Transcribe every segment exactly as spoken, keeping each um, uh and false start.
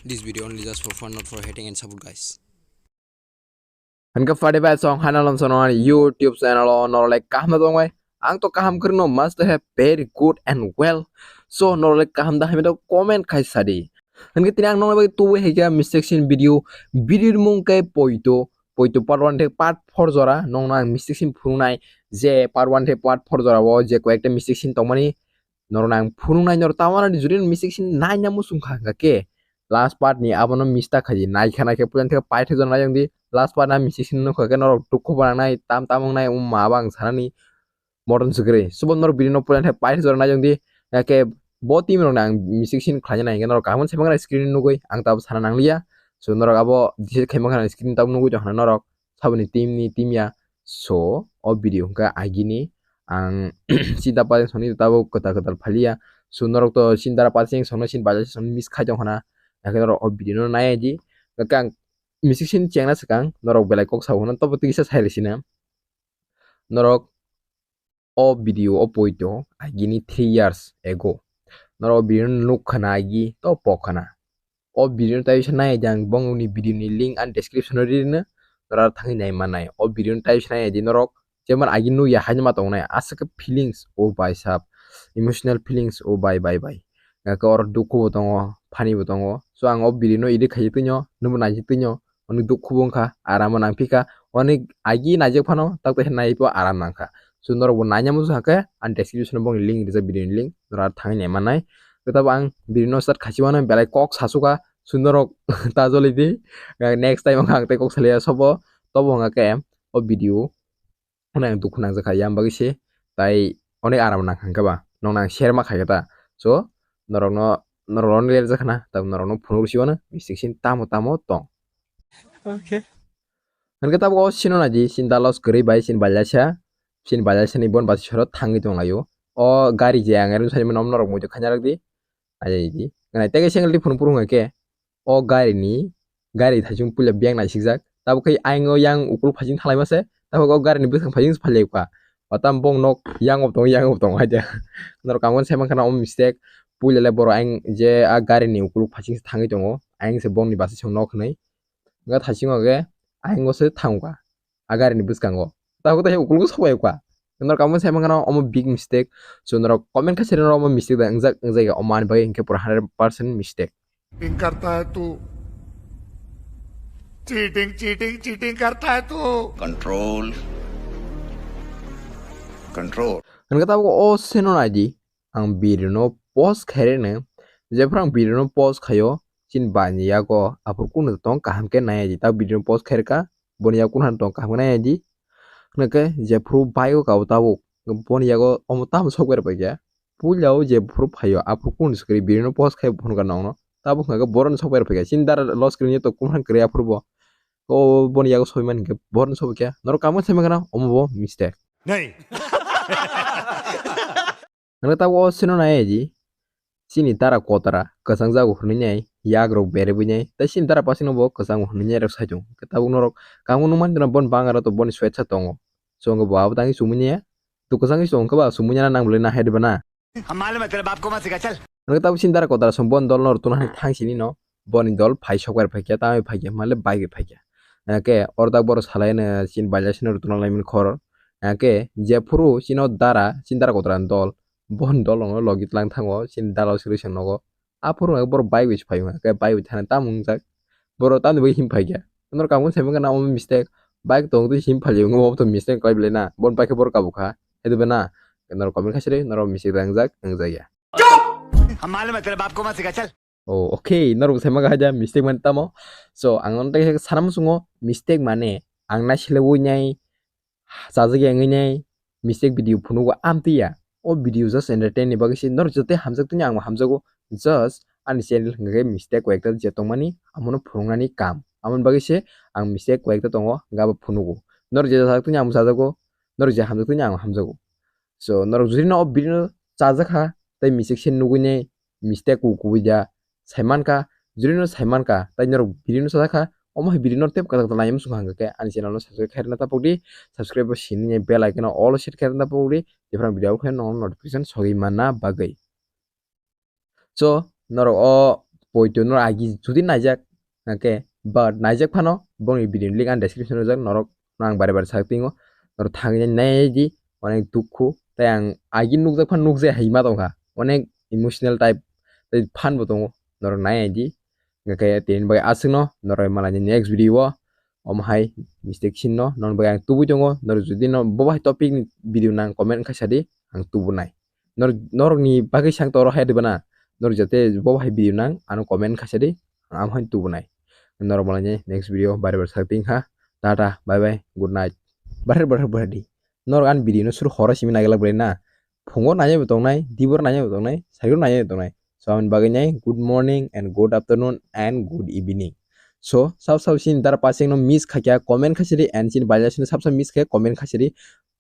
This video only just for fun, not for hating and support, guys. Hingke pade bai song hana lom sono ani YouTube channel o norok le kaham na tong bai. Ang to kaham kwrwino must have very good and well. So norok le kaham da hamya to comment khai sadi. Hingke tini ang norok bai tuwi hai khe mistake sin video, video mung khe poito, poito part one the part four jora nong nang mistake sin phunuknai je part one the part four jora o je koi ekta mistake sin tongmani norok nang phunuknai norok tamo ani juri mistake sin naina muchung kha hingka khe last part ni abono mistake khaji nai kha nai khe puila thik paithak jora nai di last part na mistake sin nukha khe norok dukhu bo nangnai tam tam wngnai um ma bang sanani moron swkri subo norok bini no puila thik paithak jora nai di hingka khe bo team rok nang mistake sin khlaina nai hingke norok kaham se mangra screen nugui ang tabo sana nangliya so norok abo decide khai mangra screen tabo nugui tong hana norok saboni team ni team ya. So o video hingke agini ang sinta pasing soni tabo kwtal kwtal phaliya. So norok to sinta pasing songno sin baja songno miss khai tong hana. Hingke norok o video no nai di. Hingke ang mistake sin chengna swkang norok belai kok sao hwnwi tobo twi kisa sai rwsina. Norok o video o poito agini three years ago. Norok o video no nuk khana agi to pok khana. O video no tai bisa nai jang bongni video ni link and description o ri rwno norok thangwi nai manai. O video no tai bisa nai di norok jemon agi nukya haino ma tongnai aswk khe feelings o bai sab emotional feelings o bai bai bai. Hingke oro dukhu bo tongo, funny bo tongo. So ang o video no edit khaijak twino, nwbo naijak twino, oni dukhu bo wngkha, aram bo nangphikha, oni agi naijak phano tak tak nai pho aram nangkha. So norok bo naina muchung khe ang description o bongni link rijak video ni link norok thangwi nai manai. Tei tabuk ang video no start khaisi mano belai kok sasukha, so norok ta joli di. Next time ang tei kok salia sobo, tobo wngkha khe o video. Hwnwi ang dukhu nangjakha yang bagwi se tai onek aram nangkha hwnkhe ba nokno ang share ma khaikha ta. So norokno norokno lerjakha na tabuk norokno phunuk rwsio no mistake sin tamo tamo tong. Okay. Hwnkhe tabuk o sino naidi sin dalos kwrwi bai sin bailasa sin bailasa ni bon basi soro thangwi tonglaio. O gari je ang erwng sani mano norok muitu khaina rwdi. Ajaidi. Nai tei kaisa wngkha phunuk phunuk hwnkhe o gari ni gari thaichung puila beng naisikjak. Tabuk khe ayang o yang ukuluk phaiching thalai mase. Tabuk o gari ni bwswk phaiching se phailaikha. Otam bong nok yang o tongo yang o tongo haida. Norok kamo sai mankha na o mistake. Puila le borok ayang je a gari ni ukuluk phaiching se thangwi tongo. Ayang se bong ni basi song nok hwnwi. Wngkha thaichung o khe ayang o se thangkha. A gari ni bwskango. Tabuk tei ukuluk sobai kha. Norok kamo sai mankha na omo big mistake. So norok comment khe siri norok omo mistake da wngjak wngjak ya omo ani bagwi hinkhe pura hundred percent mistake. Cheating करता है तू। Cheating cheating cheating करता है तू। Control. Control. Hingke tabuk o seno naidi ang video no post khaireno jephuru ang video no post khaio chini bai ni yago aphuru kunu tong kaham khe nai di ta video no post khairkha boni yago kunu tong kaham khe nai di hwnkhe jephuru bike o kabo tabuk boni yago omo tamo sok bai paikha. Puila o je phuru phaio aphuru kunu swkri video no post khai phunukha nokno tabuk hwnkha khe borok no sok bai paikha chini dara loss kwrwngya to kunu kwrwi aphuru bo o boni yago soi mani hwnkhe borok no sok khe norok kamo sai mankha na omo bo mistake. Nei. Hwnkhe tabuk o sino nai di chini dara kotara kwchang jago hwnwi nai yak rok berwi nai tei chini dara pasino bo kwchang hwnwi nai rok sai tongo tabuk norok kamo nukmani boni bangaro to boni swetsa tongo chwngkhe bo abo tangwi chumui nai. To kwchangwi chwng khe ba sumui nana nang bolai na hai diba na? हम मालूम है तेरे बाप को मत सिखा, चल। Hwnkhe tabuk chini dara kotara song boni dol no rwtwna hai thang sini no boni dol phai sok bai phaikha tamai phaikha hwnmale bai bai phaikha. Hwnkhe oro tak borok salai no chini baila sino rwtwna lai mani khor. Hwnkhe jephuru chini dara chini dara kotara ni dol boni dol no logi tlang thango chini dara o swrwi song nogo. Aphuru hwnkhe borok bike bai se phaio hwnkhe bike bai thani tamo wngjak. Borok tamni bagwi him phaikha. Norok kamo sai mankha na omo mistake. Bike tong twi him phaio wngkha obo to mistake khlai belai na. Bon bike khe borok kabukha. Hai diba na? Norok comment khaisiri norok mistake da wngjak wngjakya. हम मालूम है तेरे बाप को मत सिखा, चल। Oh, okay, norok sai mankha haida mistake mane tamo. So ang nono tei sana muchungo mistake mane ang naisilewui nai chajak ya wngwi nai mistake video phunugo amtwi ya. O video just entertain ni bagwi se norok joto hamjak tini ang hamjago just ani channel hwnkhe mistake koyekta je tongmani amono phunuknani kam. Amoni bagwi se ang mistake koyekta tongo hwnkhe abo phunugo. Norok je chajak tini ang chajago, norok je hamjak tini ang hamjago. So norok jodi no o video no chajak kha tei mistake se nugui nai mistake kubui kubui da sai mankha, jodi no sai mankha, tai norok video no sajak kha, omo hai video no tep kwtal kwtal naina muchung kha hwnkhe ani channel no subscribe khairok na tapok di, subscribe bo sini bell icon no all set khairok na tapok di, jephru video upload khe notification sogwi manna bagwi. So norok o poito no agi judi naijak, okay, but naijak phano bongni video link ang description o rijak, norok no ang bare bare sak tingo, norok thangwi nai di, onek dukhu, tei ang agi nukjak phano nukjai hai ma tongkha, onek emotional type tei phan bo tongo, norok nai di, hingkhe tini bagwi aswkno norok malai next video o omo hai mistake sinno, non bagwi ang tubui tongo, norok judi no bo hai topic ni video nang comment khaisa di, ang tubunai. Nor-, norokni bagwi sang toro hai rwbana, norok jate bo hai video nang, ano comment khaisa di, ang amo hai tubunai. Norok malai next video bare bare sak tingkha. Tata, bye bye, good night. Bare bare bare di. Norok an video no suru horo simi nailak bai na. Phungo nanya bo tongnai, dibor nanya bo tongnai, sairo nanya bo tongnai. So, amoni bagwi nai, good morning and good afternoon and good evening. So, sab sab sin dara pasing no miss khaikya, comment khaisidi, and sin baila sino sab sab miss khaikya, comment khaisidi.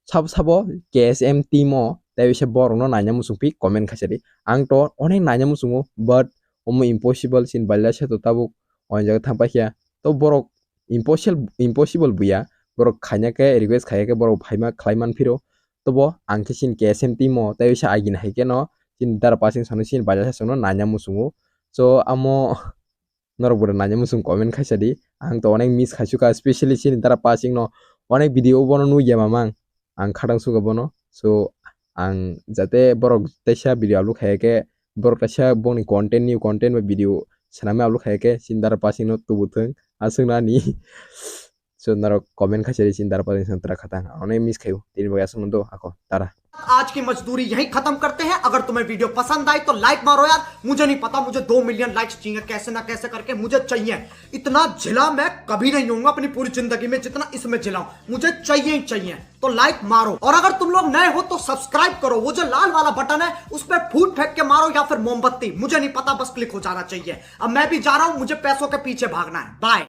Sab sabo K S M team o, tei bisa borok no nanya musung pi, comment khaisidi. Ang to onek nanya musungo, but omo impossible, sin baila se to tabuk onek jaga thang paikya. To borok impossible, impossible buya, borok khaina khe request khaiya khe borok phaima khlai man phiro. Tobo ang khe sin K S M team o, tei bisa agini hai khe no, sin dara pasing sano sin baila se sano nanya musungo. So, amo norok bo naina muchung comment khaisa di. Ang to onek miss khaisukha, specially chini dara pasing no onek video bono nugya mamang. Ang khatang suka bono. So ang jate borok teisa video upload khaya khe, borok teisa boni content, new content ba video swnamwi upload khaya khe chini dara pasing no tubu thung. Aswk nani. So norok comment khaisa di chini dara pasing song tra khatang. Ang onek miss khayo. Tini bagwi aswk no do ako. Tara. आज की मजदूरी यहीं खत्म करते हैं। अगर तुम्हें वीडियो पसंद आई तो लाइक मारो यार, मुझे नहीं पता, मुझे दो मिलियन लाइक्स चाहिए, कैसे ना कैसे करके मुझे चाहिए। इतना झिला मैं कभी नहीं होऊंगा अपनी पूरी जिंदगी में जितना इसमें झिला हूं। मुझे चाहिए ही चाहिए, तो लाइक मारो। और अगर तुम लोग नए हो तो सब्सक्राइब करो, वो जो लाल वाला बटन है उस पर फूट फेंक के मारो या फिर मोमबत्ती, मुझे नहीं पता, बस क्लिक हो जाना चाहिए। अब मैं भी जा रहा हूं, मुझे पैसों के पीछे भागना है। बाय।